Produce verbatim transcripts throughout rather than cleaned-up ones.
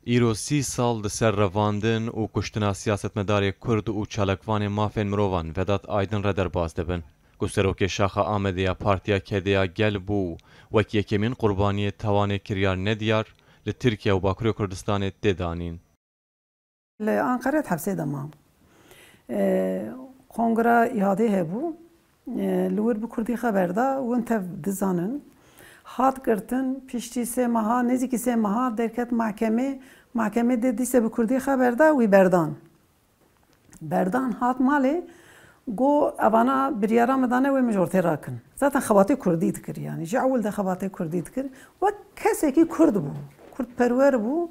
Îro sî sal di ser revandin û kuştina siyasetmedarê Kurd û çalakvanê mafên mirovan Vedat Aydin re derbas dibin, ku serokê şaxa Amedê ya Partiya K D A Gel bû, wek yekemîn qurbaniyê tawanê kiryar nediyar li Tirkiye û Bakurê Kurdistanê tê danîn. Li Anqerê di hepsê de ma. E, kongra îhadê hebû. E, li wir bi kurdî xeber da, win tev dizanin. Hat girtin, piştî sê meha, nêzîkî sê meha derket mahkemê. Mahkemê dê dîse bi kurdî xeber da, wî berdan. Berdan hat malê, got, "Evana biryara min dane, wê min ji ortê rakin." Zaten xebatê kurdî dikir, yanî ji ewil de xebatê kurdî dikir. Wek kesekî kurd bû, kurdperwer bû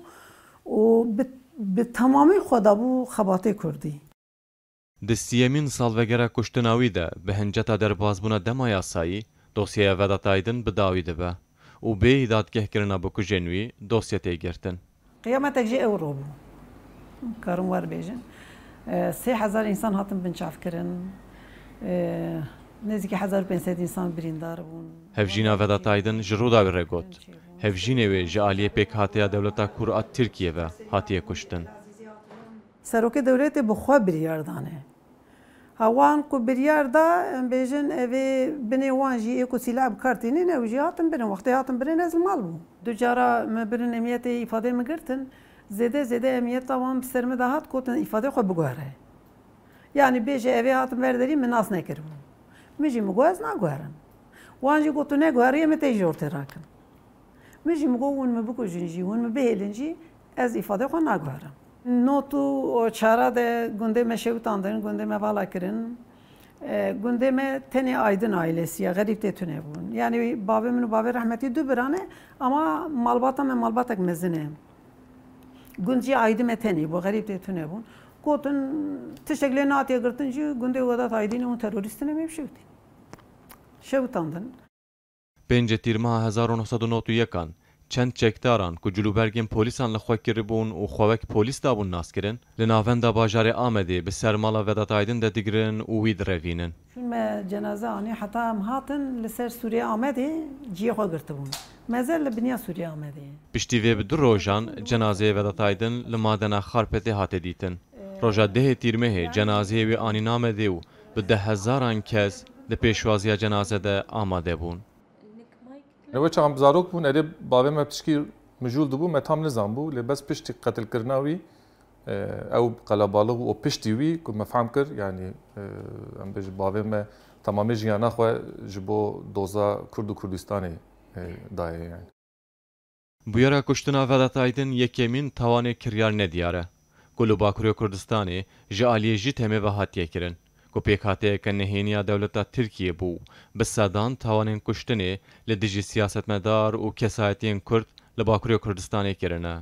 û bi, bi temamî xwe dabû xebatê kurdî. Di siyemîn salvegera kuştina wî de bi hinceta derbasbûna dema yasayî, dosyeya Vedat Aydin bi dawî dibe û bêyî dadgehkirina bikujên wî dosye tê girtin. Qiyametek jî ew ro bû. Karim wer bêjin. E, sê hezar însan hatin binçavkirin. E, nêzîkî hezar û pênc sed însan birîndar bûn. Hevjîna Vedat Aydin ji Rûdawê re got. Hevjînê wê ji aliyê pêkhateya dewleta Kur a Tirkiyê ve hatiye kuştin. Serokê dewletê bi xwe biryar dane. Ha, wan ku biryar da, em bêjin, evê binê wan jî ê ku sîlah bi kar tînin, ew jî hatin birin. Wextê hatin birin, ez li mal bûm. Du cara me birin emniyetê îfadeyê min girtin. Zêde zêde emniyeta wan bi ser min de hat, gotin îfadeyê xwe biguhere. Yanî bêje evê hatin ver derî, min nas nekiribû. Min jî min got ez naguherim. Wan jî got tu neguheriye, min tê ji ortê rakin. Min jî min got, hûn min bikujin jî, hûn min bihêlin jî, ez îfadeyê xwe naguherim. Not û çara de gundê me şewitandin, gundê me vala kirin. E, gundê me tenê Aydin ailesiye, xerîb tê tune bûn. Yanî bavê min û bavê rehmetî du bira ne, ama malbata me malbatek mezin e. Gund jî aîdî me tenê bû, xerîb tê tune bûn. Gotin, tiştek lê natiye girtin jî, gundê Vedat Aydinê hûn terorîst in, em ê bişewitîn. Şewitandin. Pêncê Tîrmeha hezar û neh sed û nod û yekan, çend çekdaran ku cilûbergên polîsan li xwe kiribûn û xwe wek polîs dabûn naskirin, li navenda bajarê Amedê bi ser mala Vedat Aydin de digirin û wî direvînin. Çûn me cenaze anî, heta em hatin li ser sûrê Amedê cihê xwe girtibûn. Mezar li biniya sûrê Amedê. Piştî vê bi du rojan cenazeyê Vedat Aydin li madena Xarpetê hate dîtin. Roja dehê Tîrmehê cenazeyê wê anîn Amedê û bi deh hezaran kes di pêşwaziya cenaze de amade bûn. Ew çaxan zarok bûn, erê bavê me pişkî mijûl dibû, me tam nizanbû, lê bes piştî qetilkirina wî, e, ew qelebalix û piştî wî ku me fehm kir, yanî, e, em bêjin bavê me temamê jiyana xwe ji bo doza Kurd û Kurdistanê, e, daye, yanî. Bûyera kuştina Vedat Aydin yekemîn tawanê kiryar nediyar e, ku li Bakurê Kurdistanê ji aliyê JÎTEMê ve hatiye kirin, ku pêkhateyeke nehênî ya dewleta Tirkiyê bû, bi sedan tawanên kuştinê li dijî siyasetmedar û kesayetiyên Kurd li Bakurê Kurdistanê kirine.